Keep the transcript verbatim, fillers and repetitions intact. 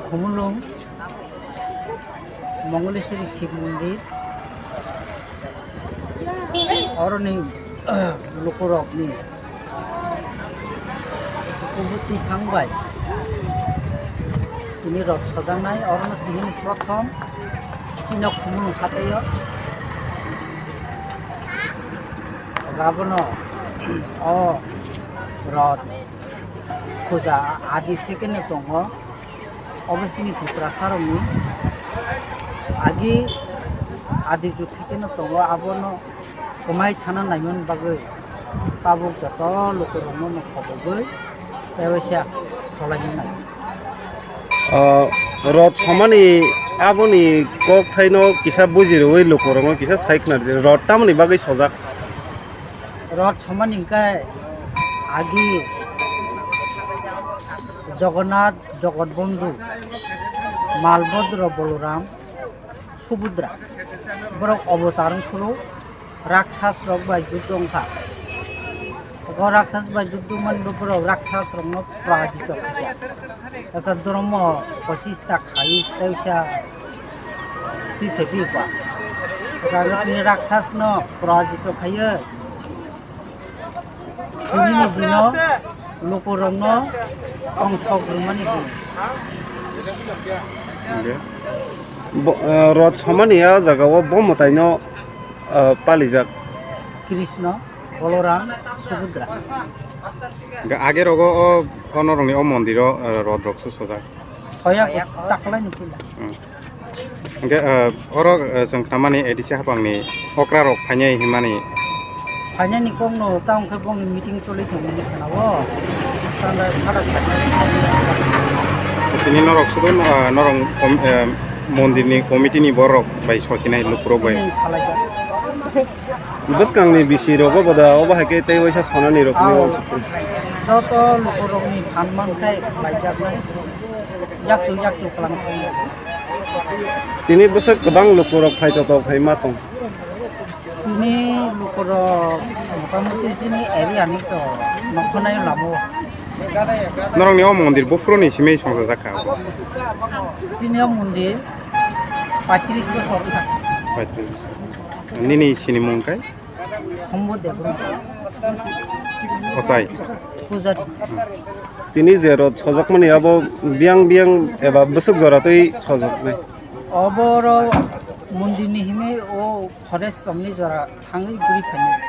Khumulwng Mongoleshwari Shiv Mondir, oroni lukurokni kubui twi phang bai tini rot sojaknai, orono tini prothom chini Khumulwng hataio. Abono o rot puja adi thekeno tongo. Obo chini Tiprasarokni agi adi jug thekeno tongo, abono kwmai thana naimani bagwi tabuk joto lukurokno no khobogwi tei waisa solaimani nai. Ah, rot somani aboni kokthaino kisa bujirowi lukurokno kisa sai khna rwdi. Rot tamoni bagwi sojak? Rot somani hwnkhe agi Jagannath, Jagat Bondhu, Malbhodro, Boloram, Subhadra, borok avatar wngphuru raksas rok bai juddo wngkha. O raksas bai juddo manwi borok raksas rokno porajito khaikha. Eka dhormo pochista khai tei wngsa twi phai phiyokha. Eka tini raksasno porajito khaiwi Tinini dino lukurokno tongthok rwmani hwn. Hwnkhe bo, ah, rot somani a jagao bo mwtaino, ah, palijak. Krishna, Balaram, Subhadra. Hwnkhe age rogo o, o norokni o mondiro, ah, rot rok se sojak. Hoya taklai ni pila. Hmm. Hwnkhe, ah, oro, ah, chwng khnamani A D C haphangni okra rok phainai hinmani. Phainani kokno ta hwnkhe bongni meeting choli tongmani khna o. Tanda khada khainai. Tini norok sudo, ah, norok kom-, ah, mondirni committee ni borok bai sosinai lukurok bai. Bini salaijak. Bwskangni bisi rogo boda obo hai khe tei waisa sonani rokni. Aw, joto lukurokni phan man khai khlaijaknai. Yakchu yakchu kwlang thangwi. Tini bwswk kwbang lukurok phai toto phai ma tong. Tini lukurok motamuti chini area ni to nokhanai lamo. Norokni o mondir buphuruni simi songchajak kha? Chini o mondir paitris bosor wngkha. Paitris bosor. Nini sinimung kai? Sombodep. Ochai. Pujari. Tini je rot sojakmani abo biyang biyang eba bwswk jora twi sojaknai? Oboro mondirni himwi o forest somni jora thangwi guri phainai.